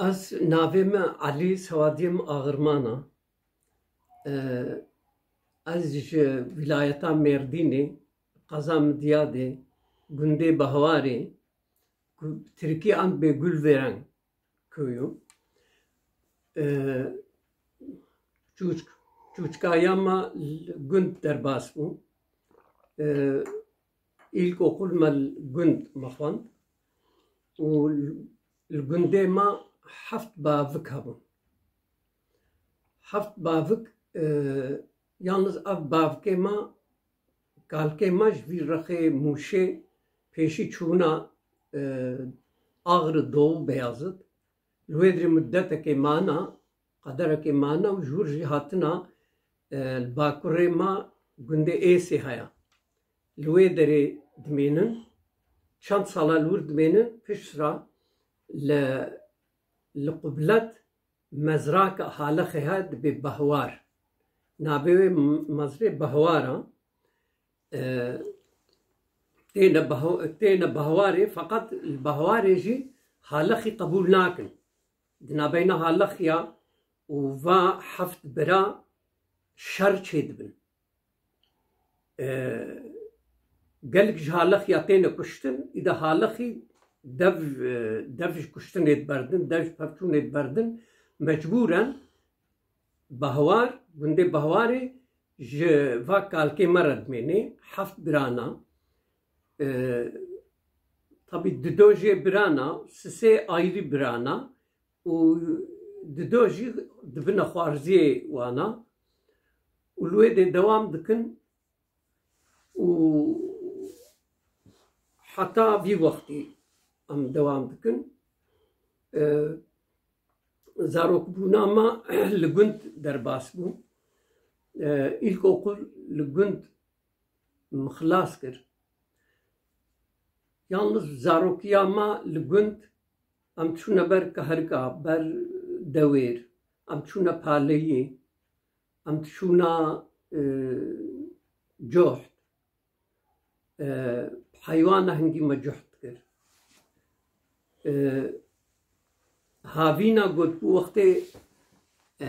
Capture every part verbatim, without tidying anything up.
Ez navê min Elî, sewadiyê min Axirman e. Ee, ez ji vilayeta Mêrdînê, qeza Midyadê, gundê Behwarê, ku tirkî em bê Gulvêreng köyü. Ee, çûçk-, çûçkaya me li gund derbas bû. Ee, îlkokul me li gund me xwend û li gundê me heft bavik hebûn. Heft bavik, e, yalniz ev bavikê me, kalkê me ji vî rexê Mûşê pêşî çûna, e, Axri Doğu Beyazıt. Li wê derê muddetekê mana, qederekê mana û ji wir jî hatina, e, li bakurê me gundê Êsê heye. Li wê derê dimênin, çend sala li wir dimênin, pişt re li, li qublet mezraka halexê heye, dibê Behwar. Navê wê m-, mezrê Behwar e. E, têne Beho-, têne Behwarê, feqet li Behwarê jî halexî qebûl nakin. Di navbeyna halexiya û va heft bira şer çêdibin. E, gelek ji halexiya têne kuştin, îda halexî dev, e, dev ji kuştinê diberdin, dev ji pevçûnê diberdin, mecbûren Bahwar, gundê Bahwarê ji va kalkê me re dimênê, heft birana. E, tabî dido jê birana, sisê ayrî birana û dido jî dibine xwarziyê wana û li wê dê dewam dikin û heta vî wextî em dewam dikin. E, zarokbûna me li gund derbas bû. E, îlkokul li gund min xilas kir. Yalniz zarokiya me li gund, em çûne ber Kahrika, ber Dewêr, em çûne Paleyê, em çûna, e, Coht. E, heywana hingî me cuht dikir. E, havîna got bû wextê, e,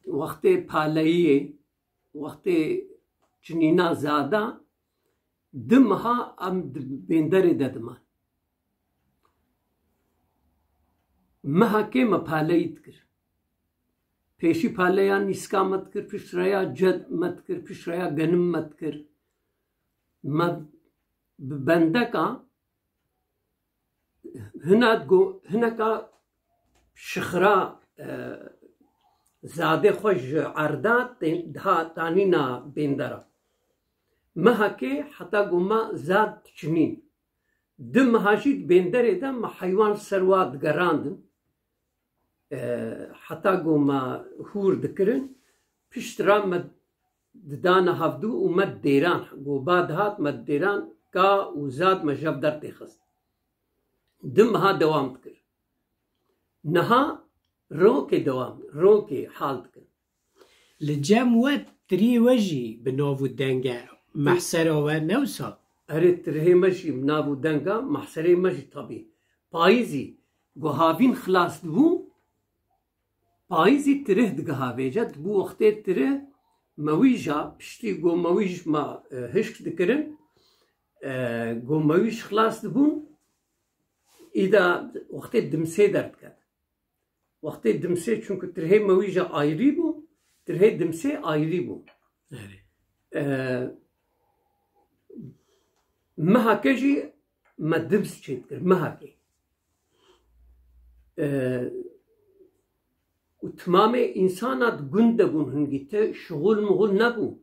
wextê Paleyiyê, wextê cinîna zada, di meha em di bênderê de diman. Mehakê me Paleyî dikir. Pêşî Paleya Nîska me dikir, pişt reya Ced me dikir, pişt reya Genim me dikir. Me bi bendeka hina go-, hineka şixira, e, zadê xwe ji erda tê-, diha tanîna bêndera. Mehakê heta go me zad diçinîn. Di meha jî di bênderê de me heywan ser wa digerandin. E, heta go me hûr dikirin, pişt re me didane hevdû û me dêran. Go ba dihat me dêran, ka û zad me jev dertêxist. Di meha dewam dikir. Niha rokê dewam, rokê hal dikin. Li cem we tirî we jî bi nav û deng e, mehsera we ne wisa? Erê, tirihê me jî bi nav û deng e, mehserê me jî tabî. Payîzî, go havîn xilas dibû, payîzî tirih digiha vêce, dibû wextê tirih mewîja, piştî go mewîj me, e, hişk dikirin, e, go mewîj xilas dibûn, îda wextê dimsê derdiket. Wextê dimsê, çunku tirhê mewîja ayrî bû, tirhê dimsê ayrî bû. Erê. E, mehake jî me dims çêdikir, mehakê. E, û timamê însana di gund de bûn hingî, ti şixul mixul nebû.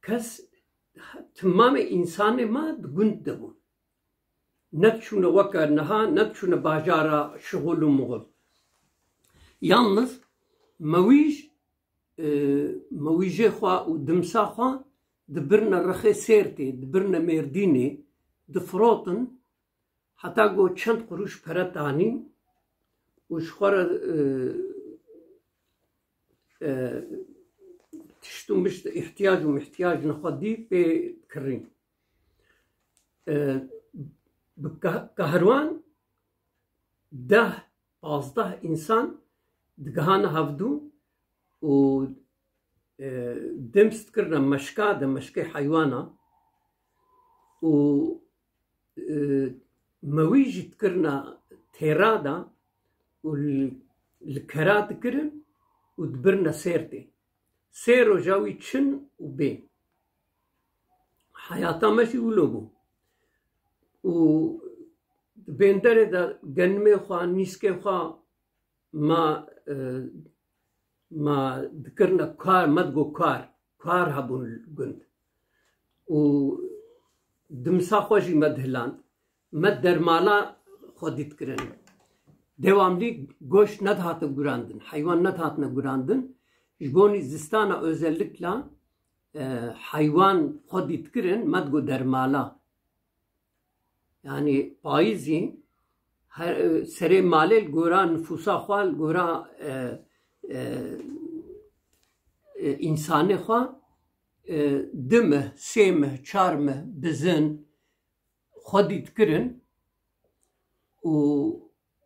Kes, timamê însanê me di gund de bûn. Ne diçûne weke niha, ne diçûne bajara şixul û mixul. Yalniz mewîj, e, mewîjê xwe û dimsa xwe dibirine rexê Sêrtê, dibirine Mêrdînê, difirotin, heta go çend qurûş pere tanîn û ji xwe re, e, e, tişt û mişt, îhtiyac û mihtiyacên xwe dî pê kirîn. E, bi kah-, kahirwan deh pazdeh însan digihana hevdû û, e, dims dikirine meşka de, meşkê heywana û, e, mewî jî dikirine têra de û li, li kera dikirin û dibirine Sêrtê. Sê roja wî çin û bên. Heyata me jî wilo bû. Û di bênderê de genimê xwe, nîskê xwe me, e, me dikirine kar, me digot kar. Kar hebûn li gund. Û dimsa xwe jî me dihiland. Me dermala xwedî dikirin. Dewamlî goşt nedihate gurandin, heywan nedihatine gurandin. Ji bo nî zistana özellikle, e, heywan xwedî dikirin, me digot dermala. Yani payîzî her, e, serê malê li gora nifûsa xwe, li gora, e, e, e, însanê xwe, e, du mih, sê mih, çar mih bizin xwedî dikirin û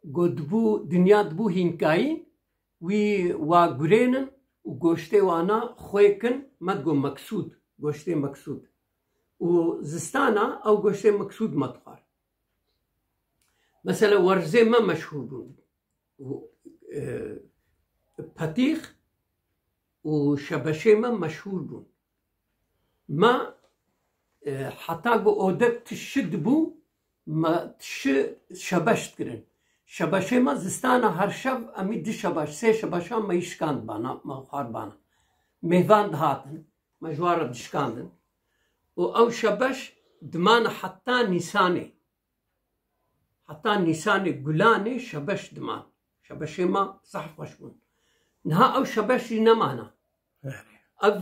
got dibû, dinya dibû hînkayî, wî wa gurênin û goştê wana xwê kin, me digot meksûd, goştê meksûd. Û zistana ew goştê meksûd me dixwar. Mesela werzê me meşhûr bûn. Û, e, petîx û şebeşê me meşhûr bûn. Me, e, heta ku odek tişi dibû, me tişi şebeş dikirin. Şebeşê me zistana her şev, em î du şebeş, sê şebeşan me yî şikand bana, me xwar bana. Mêvan dihatin, me ji wan re dişikandin. Û ew şebeş dimane heta Nîsanê. Heta Nîsanê, Gulanê şebeş diman. Şebeşê me zehf xweş bûn. Niha ew şebeş jî nemana. Ev,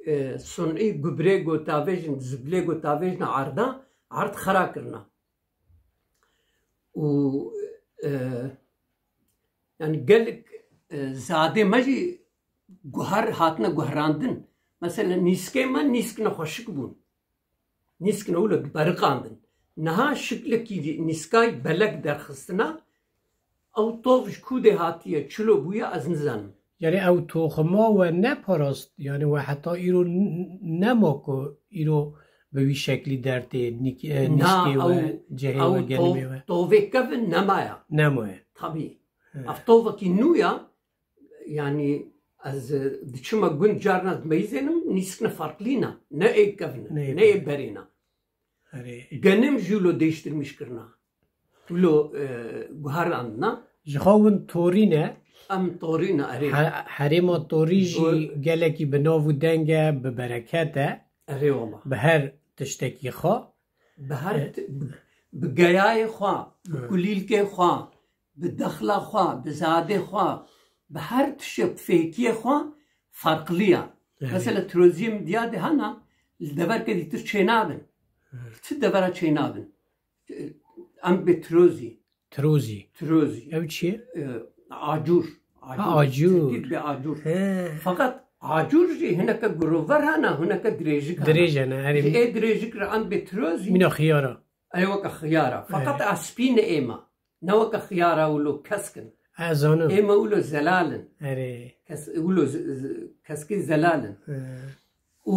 e, sunî gubrê ku tavêjin, ziblê ku tavêjin erda, erd xera kirina. Û, e, yani gelek, e, zadê me jî guher hatine guherandin. Mesela nîskê me nîsk nexweşik bûn. Nîskine wilo beriqandin. Niha şiklekî nîskay belek derxistina, ew tov ji ku dê hatiye, çilo bûye, ez nizanim. Yani ew toxima we neparast, yani we heta îro n-, nema ku îro bi wî şeklî dertê nîk-, e, Na, nîskê we, ew, cihê ew we, tov-, genimê we. Tovê kevin nemaya. Nemaye. Tabî. He. Ev tovekî nû ya, Yani ez, e, diçime gund, carna dimeyizênim, nîskine farklî ne. Ne ê kevine, Ne ê ne ê berê ne. Erê. Genim jî wilo değiştirmiş kirina. Wilo, e, guherandina. Ji xwe win torî ne. Em torî ne, erê. He-, herêma torî jî Do- gelekî bi nav û deng e, bi bereket e. Erê wala. Bi her tiştekî xwe. Bi her E- ti-, bi, bi geyayê xwe, bi Hı. kulîlkê xwe, bi dexla xwe, bi zadê xwe, bi her tişt fêkiyê xwe farqliya. Evet. Mesela tiroziyê min diya de hana, li deverke dîtir çênabin. Evet. Li ti devera çênabin. Em bê tirozî. Tirozî. Tirozî. Ew çi ye? E, acûr. Ha, acûr. Acûr. Tirkî dibê acûr. He. Fakat acûr jî hineke gurover hana, hineke dirêjik hana. Dirêj hene, erê. Ji ê dirêjik re em bê tirozî. Mîna xiyara. Ey weke xiyara. Fakat Erê. a spî ne êma. Ne weke xiyara wilo kesk in. Ez zanim. Ê me wilo zelal in. Erê. Kes-, wilo z-, z-, keskê zelal in. He. Û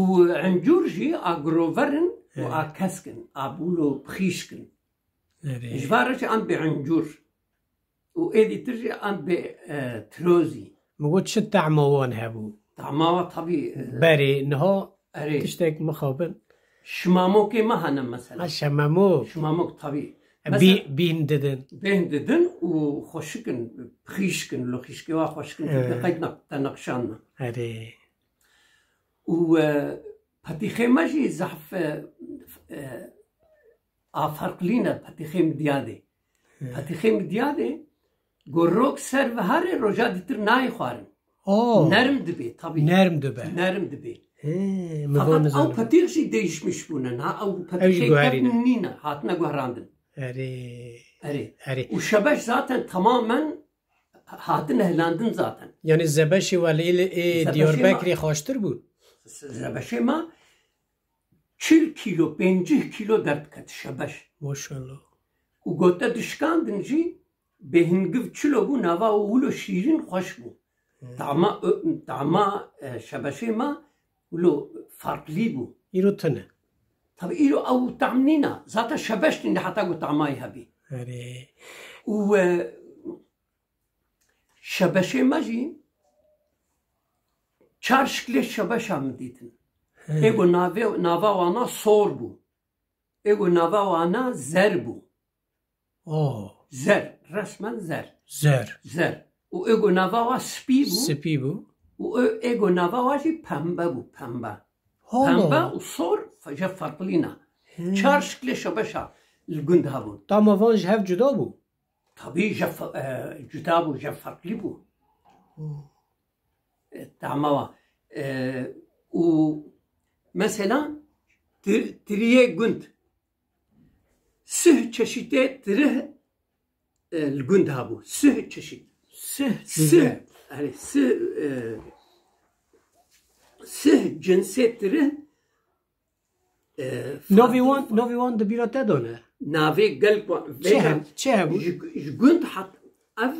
encûr jî a girover in û He. a kesk in. A wilo xîşk in. Erê. Ji van re jî em bê encûr. Û êdî tir jî em bê, e, tirozî. Min got çi tehma wan hebû? Tehma wa tabî, e, Berê, niha Erê. tiştek mixabin. Şimamokê me hene mesela. Ha, şemamok. Şimamok tabî. E, Mesela bî-, bîn didin. Bîn didin û xweşik in, xîşk in, lo xîşkê wa xweşik in, He. te qeyd ne-, te nexşanine. Erê. Û, e, petîxê me jî zehf, e, e, a ferqlî ne petîxê Midyadê. He. Petîxê Midyadê gorok ser ve herê roja dîtir nayê xwarin. Oh. Nerm dibe, tabî. Nerm dibe. Nerm dibe. He, min Fakat van ew nizanim. petîx jî değişmiş bûne. Na ew Ew jî petîxê guherî ne. kevn nîne, hatine guherandin. Erê. Erê. Erê. Û şebeş zaten tamamen hatine hilandin zaten. Yani zebeşê welê ê Zebeşê Diyarbekirê ma- xweştir bû? Zebeşê ma çil kîlo, pêncî kîlo derdiket şebeş. Maşallah. Û gote dişkandin jî, bêhingiv çilo bû, nava wilo şîrîn xweş bû. Tama, ö-, tama, e, şebeşê me wilo farklî bû. Îro tune. Tabi îro ew tam nîna. Zaten şebeş nîne heta ku tamayî hebî. Erê. Û, e, şebeşê me jî çar şiklê şebeşa min dîtin. He. Ê ku navê, nava wana sor bû. Ê ku nava wana zer bû. Oh. Zer, resmen zer. Zer. Zer. Û ê ku nava wa spî bû. Spî bû. Û ê, ê ku nava wa jî pembe bû, pembe. Hala. Pembe û sor fe-, je ferqlî ne. Hmm. Çar şiklê şebeşa li gund hebûn. Tama van ji hev cuda bû? Tabî je fe-, e, cuda bû, je ferqlî bû. Hmm. E, tama wa. E, û mesela ti-, tiriyê gund. Sih çeşitê tirih, e, li gund hebû. Sih çeşit. Sih Sih. Cüzde. Erê, sih, e, sih cinsê tirih, e, Navê wan, farklı, navê wan di bîra te de ne? Navê gelek wan. Çi vêga heb-, çi hebû? Ji, ji gund hat, ev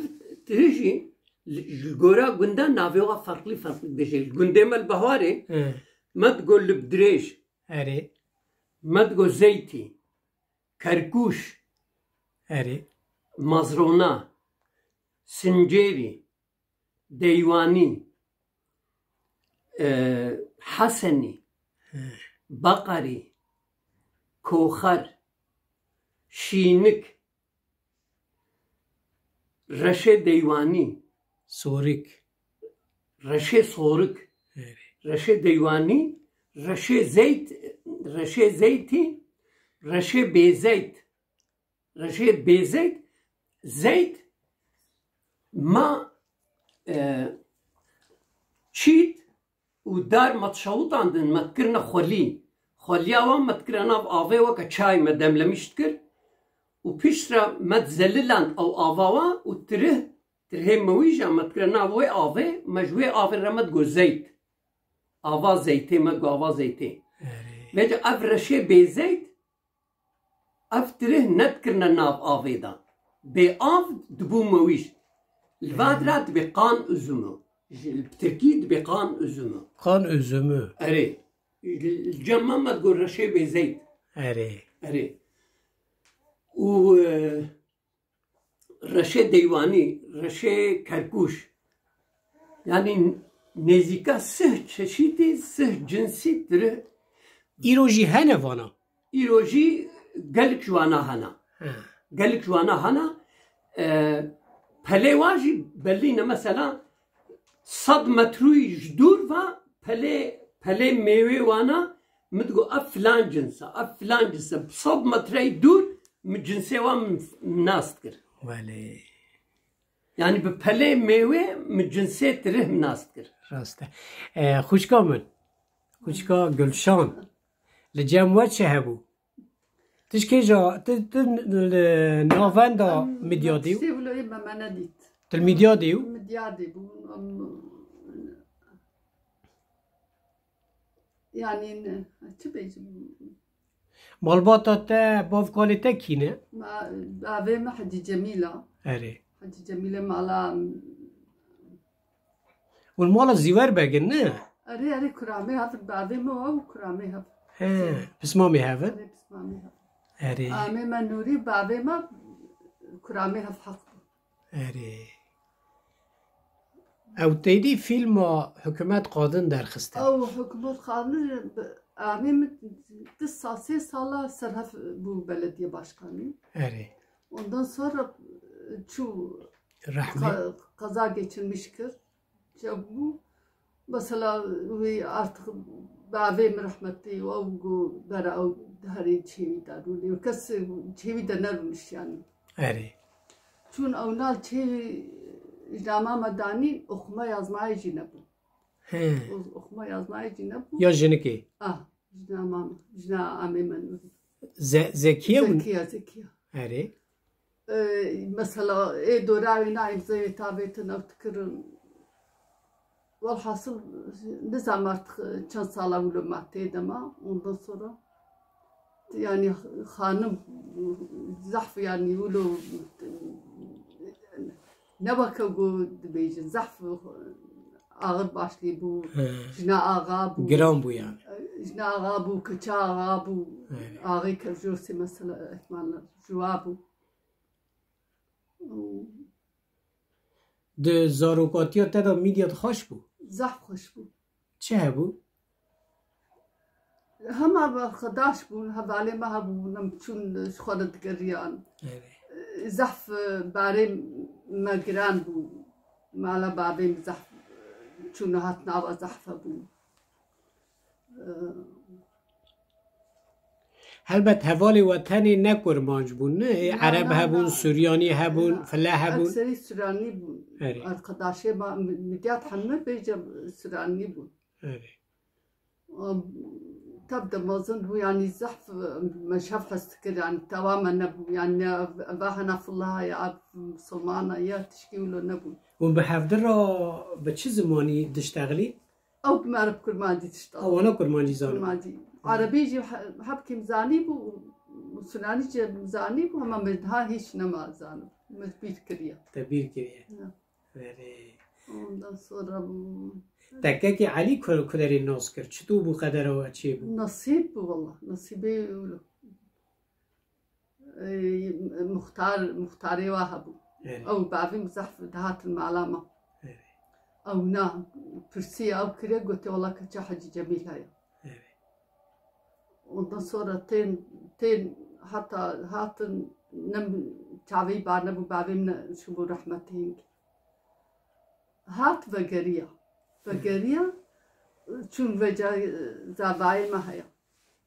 tirih jî li, ji gora gunda navê wa farklı farklı dibêje. Li gundê me li Beharê, He. me digo libdirêj. Erê. Me digo zeytî. Kerkûş, Erê. Mazrona, Sincêrî, Deywanî, e, Hesenî, He. Beqerî, Koxer, Şînik, Reşê Deywanî. Sorik. Reşê Sorik. Erê. Reşê Deywanî, Reşê Zeyt, Reşê Zeytî, Reşê Bêzeyt. Reşê Bêzeyt, Zeyt, ma, e, çît û dar me dişewitandin, me dikirine xwelî. Xweliya wan me dikire nav avê weke çay me demlemîş dikir û piştre me dizeliland ew ava wa û tirih, tirihê mewîja me dikire nav wê avê, me ji wê avê re me digo zeyt. Ava zeytê me digo ava zeytê. Erê. Vêca ev reşê bêzeyt, Ev tirih nedikirine nav avê de. Bê av dibû mewîş. Li va dira dibê kan üzümü. Ji, bi tirkî dibê kan üzümü. Kan üzümü. Erê. Li, li cem me me digot reşê bêzeyt. Erê. Erê. Û, e, reşê deywanî, reşê kerkûş. Yanî nêzîka sih çeşîtî, sih cinsî tirih. Îro jî hene vana? Îro jî gelek ji wana hene. He. Gelek ji wana hene. E, pelê wa jî belî ne. Mesela sed metrûyî ji dûr ve pelê, pelê mêwê wana min digot ev filan cins e, ev filan cins e. Bi sed metreyî dûr min cinsê wan nas dikir. Welê. Yanî bi pelê mêwê min cinsê tirih min nas dikir. Rast e. E, xwişka min, xwişka Gulşan, li cem we çi hebû? Tu ji kêja, tu, tu li navenda Em, Midyadî û? Tiştê wilo yê me, me nedît. Tu li Midyadî û? Midyadî bû. Em, yanî ne, çi bêjim? Malbata te, bavkalê te kî ne? Ma, bavê me Hecî Cemîl a. Erê. Hecî Cemîlê mala. Hûn mala Zîwer Beg in, ne? Erê, erê, kuramê hev, bavê me û kuramê hev. He, pismamê hev in? Erê, pismamê hev. Erê. Amê me Nûrî, bavê me kuramê hev heq bû. Erê. Ew têdî fîlma Hikûmet Qadin derxiste. Ew Hikûmet Qadin, amê min du sal, sê sala serhev bû belediye başkanî. Erê. Ondan sonra çû Rehmê. Ka-, kaza geçirmiş kir. Çabû. Mesela wî artık bavê min rehmetî û ew got bera ew herê çêwî de rûnê. Kes çêwî de nerûniş yanî. Erê. Çûn ew nal çêwî ji nama me danî, oxuma yazmayê jî nebû. He. O-, oxuma yazmayê jî nebû. Ya jinikê? Ah, jina mam-, jina amê me Nûrî. Ze-, Zekiye mi? Zekiye, Zekiye. Erê. Ee, mesela, ê dora wê na îmzeyê tavêtin ew dikirin. Welhasil, nizam artık çend sala wilo ma tê de ma, ondan sonra, yani, xanim, zehf, yani, wilo, Ne weke ku dibêjin, zehf axir başlî bû, He. jina axa bû. Giran bû yani. Jina axa bû, kiça axa bû. Evet. Axê Kevjosê mesela, ehtimalle, ji wa bû. Di zarokatiya te de Midyat xweş bû? Zehf xweş bû. Çi hebû? Hema bi xwedaş bûn, hevalê me hebûn, em çûn ji xwe re digeriyan. Evet. Zehf, e, barê me giran bû. Mala bavê min zehf, e, çûn hat nava zehf hebûn. E, Helbet hevalê we tenê ne kurmanc bûn, ne? Ê, Na, ereb na, hebûn, na. Suryanî hebûn, Na, file hebûn. Ekserî Suryanî bûn. Erê. Arkadaşê me, Midyat hemû bêje Suryanî bûn. Erê. Tev de mezin bû, yanî zehf me şev hez dikir, yanî tewa me nebû, yanî ne eva hena file ya, ev Musulmana ya, tişkî wilo nebû. Hûn bi hevdi re bi çi zimanî diştexilî? Ew bi me re bi kurmancî dişta. Ew wana kurmancî zanî. Kurmancî. Erebî jî he-, hebkêm zanîbû, Sûranî jî zanîbû, hema min ha hîç nema zanî. Min bîr kiriye. Te bîr kiriye. Ya. Verê. Ondan sonra bu Te kekê Elî ku-, kuderê nas kir. Çito bû qedera we çê bû? Nasîb bû valla. Nasîbê wilo. Ey, muxtar, muxtarê wa hebû. Evet. Ew bavê min zehf dihatin mala me. Evet. Ew na, pirsî ew kire, gote, "Wala keça Hecî Cemîl heye." Evet. Ondan sonra tên, tên heta hatin nem çavê bar nebû, bavê min şibû rehmetê hingî. Hat vegeriya. Vegeriya, çûn veca, e, zavayê me heye.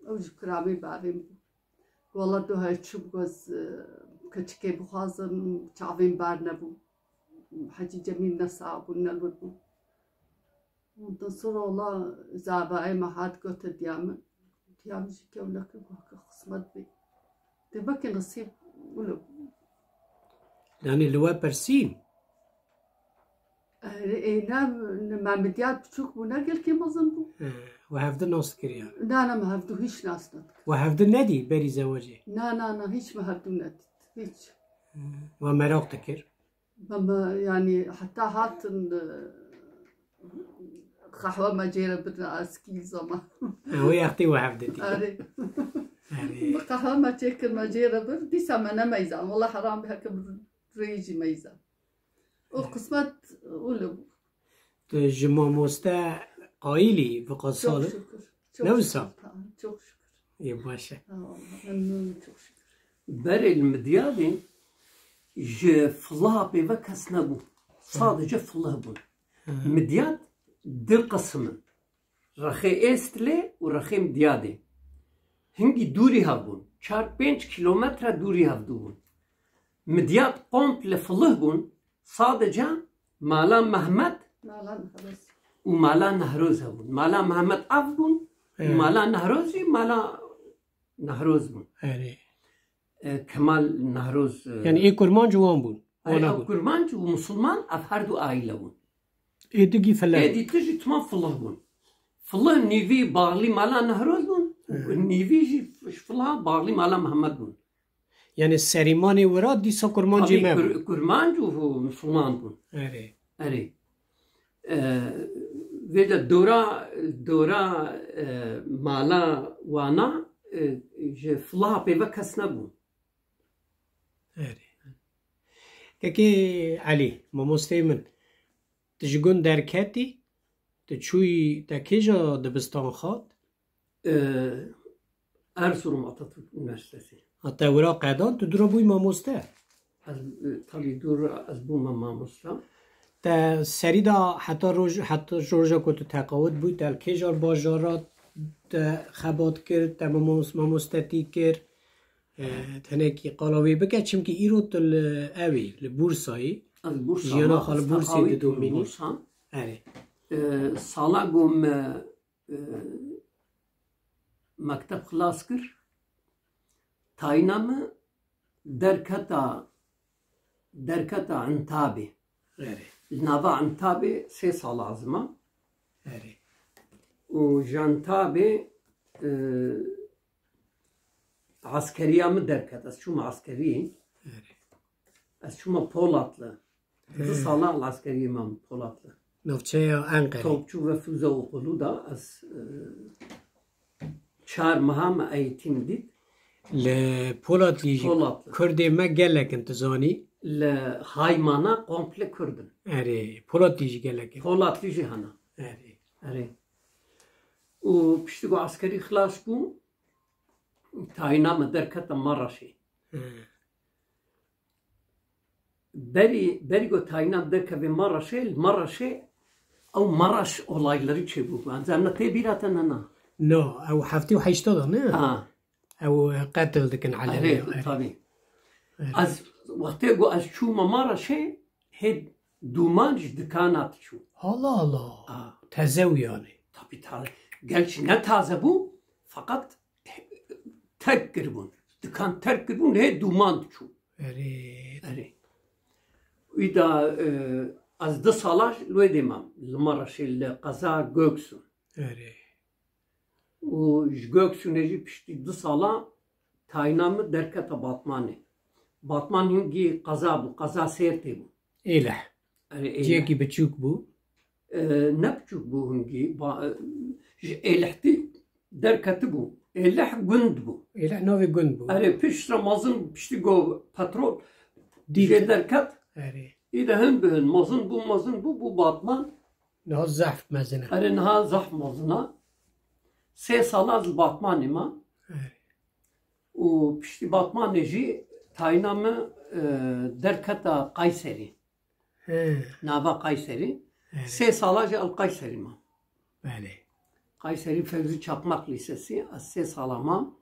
Ew ji kiramê bavê min bû. Wala tu her çû bû ez, e, keçikê bixwazim, çavên bar nebû. Hecî Cemîl ne sax bû, ne li bû. Ondan sonra wala zavayê me hat gote diya min. Diya min jî kewleke goke xismet bê. Dê weke nesîb wilo bû. Yani li we pirsîn? Ê, ê, ne, ne, me Midyat biçûk bû, ne gelkî mezin bû. He, we hevdi nas kiriye? Na, na, me hevdu hîç nas nedikir. We hevdi nedî berî zewecê? Na, na, na, hîç me hevdu nedît. Hîç. He, we meraq dikir? Me, me, yanî heta hatin, e, qehwe me cê re birin eskî zaman. He, wê extê we hevdi dî. Erê. Erê. Bi qehwe me çêkir me cê re bir, dîsa me nemeyzan. Wela heram bê heke bi rêyî jî meyzan. O qismet wilo bû. Tu ji mamoste qayîlî, viqasal Çok şükür. Çok Ne wisa? şükür. Ha, çok şükür. Ê, baş e. Ha, memnunum, çok şükür. Berê li Midyadê ji filiha pê ve kes nebû. Sadece filih bûn. Hı. Midyad di qisim in. Rexê Êstilê û rexê Midyadê. Hingî dûrî hebûn. Çar pênc kîlometre dûrî hevdû bûn. Midyad komple filih bûn. Sadece mala Mehmet Mala Nehroz. û mala Nehroz hebûn. Mala Mehmet ev bûn. Û Evet. mala Nehroz jî mala Nehroz bûn. Erê. E, Kemal Nehroz, e, Yani ê kurmanc wan bûn. Ay, Wana ew bûn. kurmanc û musulman ev her du aîle bûn. Ê digî file. Ê dî tu jî timam filih bûn. Filih nîvî bağlî mala Nehroz bûn. Hı. Nîvî jî fila bağlî mala Mehmet bûn. Yani serîmanê wira dîsa kurmancê Tabii me bûn. Kur-, kurmanc û musulman bûn. Erê. Erê. E, vê de dora, dora, e, mala wana, e, ji fila pê ve kes nebû. Erê. Kekê Elî, mamosteyê min, tu ji gund derketî, tu çûyî te kêja dibistan xwend? Ee, Erzurum Atatürk Üniversitesi. Ha, te wira qedan, tu dûra bûyî mamoste? Ez, e, tabii dûra ez bûme mamoste. Te serî de heta roj, heta roja ku tu teqawit bûyî, te li kêja bajara te xebat kir, te mamos-, mamostetî kir? E, tenekî qala wê bike, çimkî îro tu li ewî, li Bursayî. Ez Bursa Jiyana me, xwe li ez Bursê teqawît didomînî. Bursa. Erê. E, sala ku me, e, mekteb xilas kir, tayîna me derketa, derketa Entabê. Erê. Li nava Entabê sê sala ez ma. Erê. Û ji Entabê, e, eskeriya min derket. Ez çûme eskerî. Erê. Ez çûme Polatlı. He. Du sala li eskeriyê mam Polatlı. Navçeya Enqerê. Topçu ve füze okulu da ez, e, çar meha me eğitim dît. Li Polatlı jî Polatlı. Kurdê me gelek in, tu zanî? Li Haymana komple Kurd in. Erê, Polatlı jî gelek in. Polatlı jî hana. Erê. Erê. Û piştî ku eskerî xilas bû, tayîna me derkete Maraşê. He. Berî, berî ku tayîna derkeve Maraşê, li Maraşê ew Maraş olayları çêbû. Em zana tê bîra te ne na? No, ew heftê û heşta da ne? Ha. Ew qetil dikin Erê, Elewî. Erê. Tabî. Erê. Ez wextê ku ez çûme Maraşê, hê dûman ji dikana diçû. Allah Allah. Ha. Teze wî yanî. Tabî taze. Gerçi ne taze bû, fakat terk kiribûn. Dikan terk kiribûn, hê dûman diçû. Erê. Erê. Îda, e, ez du sala li wê dê mam. Li Maraşê, li qeza Göksu. Erê. Û ji Göksu'nê jî piştî du sala tayîna min derketa Batmanê. Batman hingî qeza bû, qeza Sêrtê bû. Êlih. Erê, Êlih. Cihekî biçûk bû. E, ne biçûk bû hingî, ba-, e, ji Êlihtî derketibû. Êlih gund bû. Êlih navê gund bû. Erê, piştre mezin, piştî ku petrol Dît. Jê derket. Erê. Îde hin bi hin, mezin bû, mezin bû, bû Batman. Niha zehf mezin e. Erê, niha zehf mezin e. Sê sala ez li Batmanê ma. Erê. Û piştî Batmanê jî tayîna me, e, derketa Kayserî. He. Nava Kayserî. Erê. Sê sala jî el Kayserî ma. Belê. Kayserî Fevzi Çakmak Lisesi, ez sê sala ma.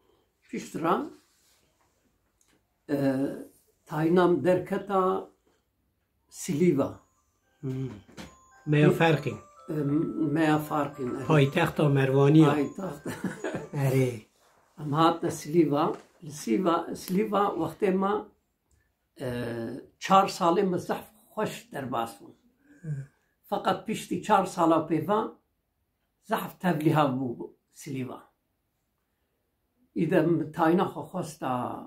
Piştre, e, tayîna me derketa Silîva. Hmm. Meya Ferqîn. E, Meya Farqîn, erê. Paytexta Mervanî ya. Paytext. Erê. Em hatine Silîva. Li Sîva-, Silîva wextê me, e, çar salê me zehf xweş derbas bûn. Hı. Feqet piştî çar sala pêva zehf tevlî hev bû Silîva. Îde min tayîna xwe xwesta,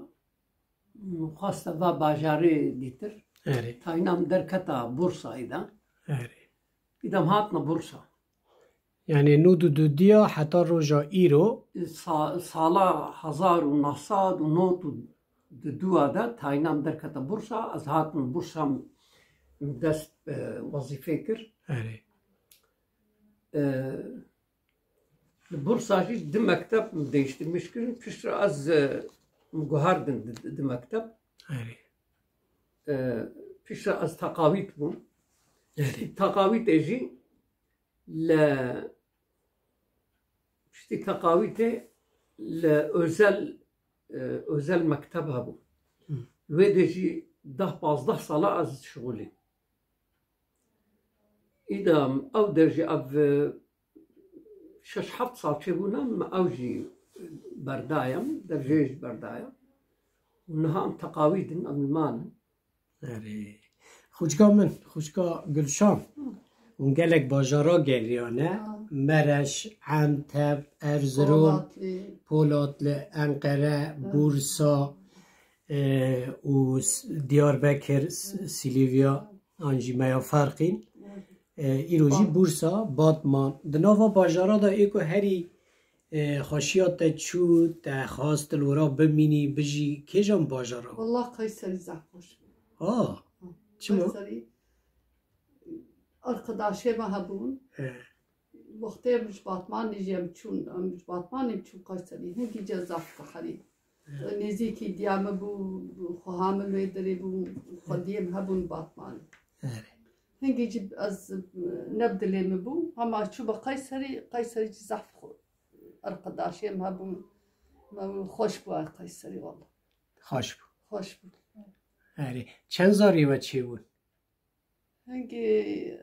xwesta va bajarê dîtir. Erê. Tayîna min derketa Bursa îde. Erê. Îde em hatine Bursa. Yanî nod û du diya heta roja îro. Sa-, sala hezar û neh sed û nod û du de tayîna min derkete Bursa. Ez hatim Bursa, min dest, e, wezîfê kir. Erê. E, Li Bursa jî du mekteb min değiştirmiş kirin. Piştre ez, e, min guherdin di, di mekteb. Erê. E, piştre ez teqawît bûm. Erê. Teqawîtê jî li, piştî teqawîtê li özel, e, özel mekteb hebû. Hı. Wê de jî deh pazdeh sala ez şixulîm. Îda ew der jî ev, e, şeş heft sal çêbûne, min ew jî berdayem, dev jê jî berdayem. Û niha em teqawît in, em li mal in. Erê. Xwişka min, xwişka Gulşan. Hûn gelek bajara geriyane. Ha. Mereş, Enteb, Erzurum, Polatlı. Polatlı, Enqere, Hı. Bursa, e, û S-, Diyarbekir, S-, Silivya, an jî Meya Ferqîn. E, îro jî Bat- Bursa, Batman. Di nava bajara de ê ku herî, e, xweşiya te çû, te xwest li wira bimînî, bijî, kêjan bajara? Wallah Kayserî zehf xweş bû. Ha, çima? Kayserî, arkadaşê me hebûn. He. Wextê em ji Batmanê jî em çûn, em ji Batmanê çûn Kayserî. Hingî cezaf diherî. He. Nêzîkî diya min bû, xweha min wê derê bû, xwediyê min hebûn Batmanê. Erê. Hingî jî ez, ne bi dilê min bû, hema çû be Kayserî, Kayserî jî zehf xwe-, arkadaşê min hebûn. Me xweş bû ay Kayserî walla. Xweş bû. Xweş bû. Erê. Çend zarî we çêbûn? Hingî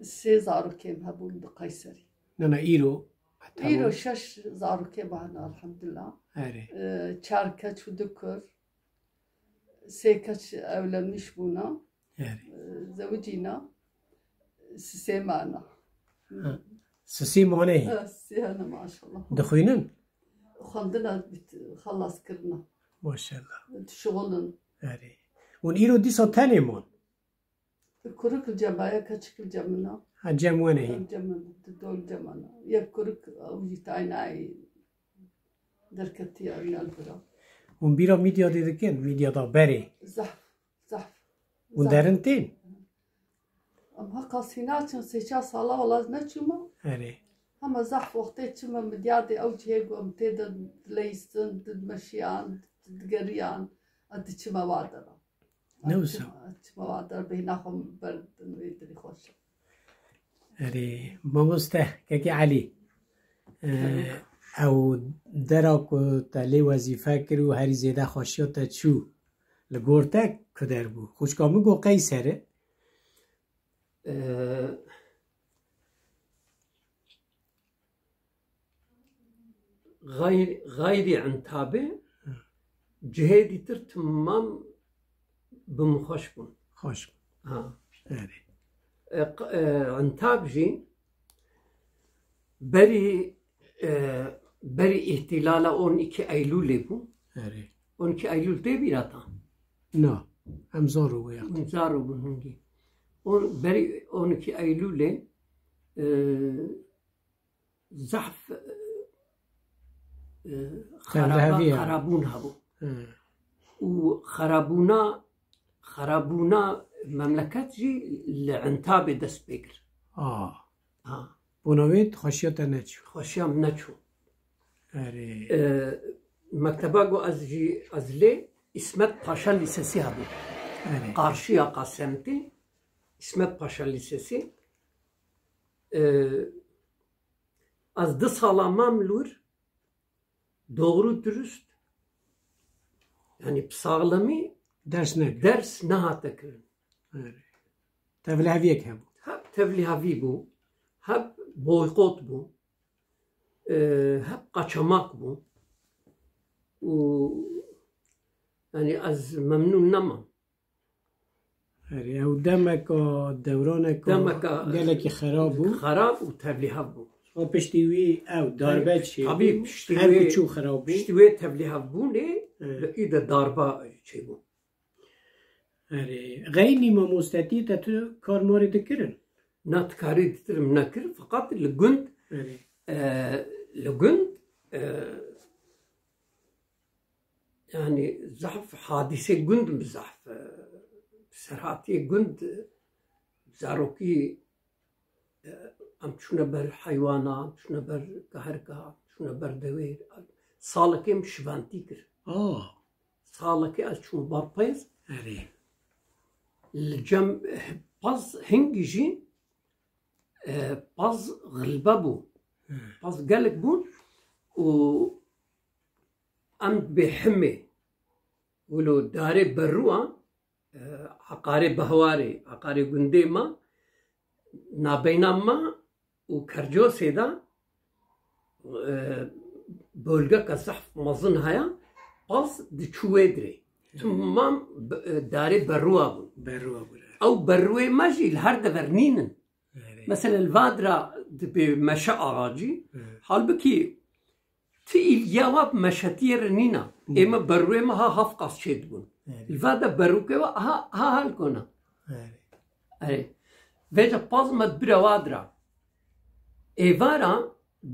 sê zarokê min hebûn di Kayserî. Na, na, îro heta Îro hûn? Şeş zarokê me hene, elhamdulillah. Erê. E, çar keç û du kur. Sê keç evlenmiş bûne. Erê. E, zewicîne. Sisê me hene. Ha. Sisê mane. Ha, sisê hene maşallah. Dixwînin? Xwendina bit-, xelas kirine. Maşallah. Dişixulin. Erê. Hûn îro dîsa tenê man? Di kurik li cem e, yek keçik li cem min e. Ha, cem we ne hîn. Cem min, di dol cem min e. Yek kurik, ew jî tayna derketiye, wîna li vir e. Hûn bîra Midyadê dikin, Midyada berê? Zehf, zehf. Hûn zehf derin tên? Em heqa sî naçin, sê çar sala wela ez neçûme. Erê. Hema zehf wextê çime Midyadê, ew cihê ku em tê de dileyîstin, dimeşiyan, digeriyan, ez diçime wa dera. Ne wisa? Çima, çima wa der bêhna xwe berdin wê dilî xweş e. Erê, mamoste, kekê Elî. Ee, ew dera ku te lê wezîfe kir û herî zêde xweşiya te çû, li gor te ku der bû? Xwişka min got Qeyser e. Ee, Xeyr-, xeyrî Entabê Hı. cihê dîtir timam bi min xweş bûn. Xweş bûn. Ha. Erê. E, q-, e, Entab jî berî, e, berî îhtîlala on iki Eylûlê bû. Erê. On iki Eylûl tê bîra te? Na. Em zaro bû ya. Em zaro bûn hingî. On, berî on iki Eylûlê, e, zehf, e, e, xeraba-, Tevliheviya. xerabûn hebû. Hı. Û xerabûna, xerabûna memleket jî li Entabê dest pê kir. A. Ha. Bona wê xweşiya te neçû. Xweşiya min neçû. Erê. E, mekteba ku ez jî, ez lê, İsmet Paşa Lisesi hebû. Erê. Qarşiya Qasemtî, İsmet Paşa Lisesi. E, Ez du sala mam li wir, doğru dürüst, yani bi saxlemî Ders nekir. ders nehate kirin. Erê. Tevliheviyek hebû. Hep tevlihevî bû, hep boykot bû, e, hep kaçamak bû. Û, yani ez memnûn nemam. Erê, ew demeka, dewraneka Demeka, gelekî xerab bû. Xerab û tevlîhev bû. Û piştî wî ew darbe çêbû. Tabî, piştî Her wê, ku çû xerab bû. Piştî wê tevlîhevbûnê, Hı. li î de darba çêbû. Erê, xeynî mamostetî te tu kar marê dikirin? Na, tu karê ditir min nekir, feqet li gund, Erê. e, li gund, e, Yani zehf hadîsê gund bi zehf, e, serhatiyê gund, e, zarokî, e, em çûne ber heywana, em çûne ber geherga, em çûne ber dewê. Salekê min şiventî kir. Ah. Salekê ez çûm Barpêz. Erê. Li cem, e, paz hingî jî, e, paz xilbe bû. Hı. Paz gelek bûn û Em dibê himê, wilo darê berûa, e, eqarê Behwarê, eqarê gundê me, nabeyna me û Kercosê de, e, bölgeka zehf mezin heye, paz diçû wê dirê. Hı. Timam be-, e, darê berûa bûn. Berûa bûn, evet. Ew berûê me jî li her dever nînin. Erê. Mesela li Vadra dibê meşe ağacî, Hı. halbikî ti îlgiya wa bi meşetiyê re nîna. Hı. Ê me berûê me ha haf qas çê dibûn. Erê. Li Vadra berûkê wa ha, ha hal kona. Erê. Erê. Vêca paz me dibire Vadra. Êvara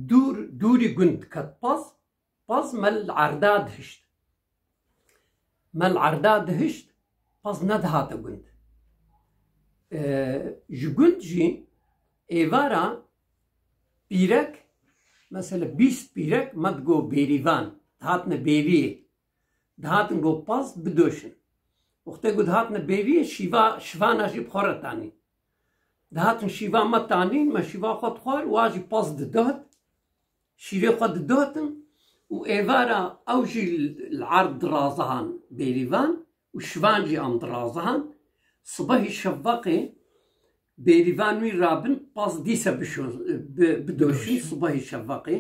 dûr, dûrî gund diket paz, paz me li erda dihişt. Me li erda dihişt, paz nedihate gund. E, ji gund jî êvara pîrek, mesela bîst pîrek me digo bêrîvan, dihatine bêriyê. Dihatin go paz bidoşin. Wextê ku dihatine bêriyê, şîva, şivana jî bi xwe re tanîn. Dihatin şîva me tanîn, me şîva xwe dixwar, wa jî paz didoht. Şîrê xwe didotin û êvara ew jî li erd dirazihan bêrîvan û şivan jî em dirazihan. Sibehî şeveqê bêrîvan wî rabin, paz dîse bişo-, bi-, bidoşin Bidoşin. sibehî şeveqê.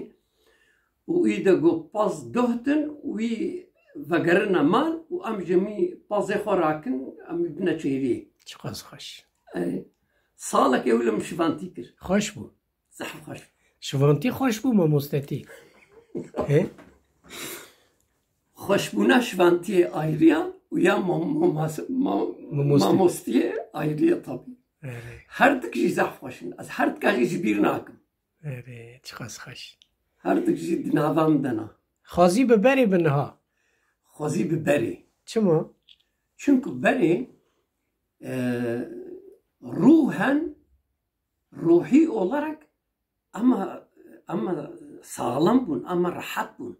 Û î de got paz dohtin, wî vegerine mal û em jî mî pazê xwe rakin, em wî bine çêriyê. Çiqas xweş. E, salekê wilo min şivantî kir. Xweş bû. Zehf xweş. Şivantî xweş bû, mamostetî? He? Xweşbûna şivantiyê ayrî ya û ya mam-, mamas-, ma-, Mamoste. mamostiyê ayrî ya tabî. Erê, Her dik jî zehf xweş in. Ez her dika jî ji bîr nakim. erê, çiqas xweş. Her dik jî di nava min de ne. Xwezî bi berê bi niha. Xwezî bi berê. Çima? Çünkü berê e, ruhen, ruhi olarak ama ama sağlam bûn, ama rahat bûn.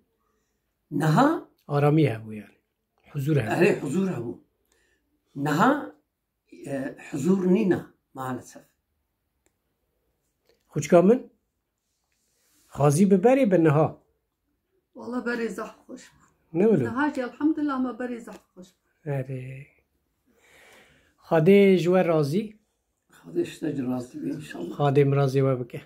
Niha Aramî hebû yani. Huzur hebû. Erê huzur hebû. Niha e, huzur nîne maalesef. Xwişka min, xwezî bi berê bi niha. Valla berê zehf xweş bû. Ne wilo? Niha jî elhamdulillah ama berê zehf xweş bû. Erê. Xwedê ji we razî. Xwedê ji te jî razî be inşallah. Xwedê min razî we bike.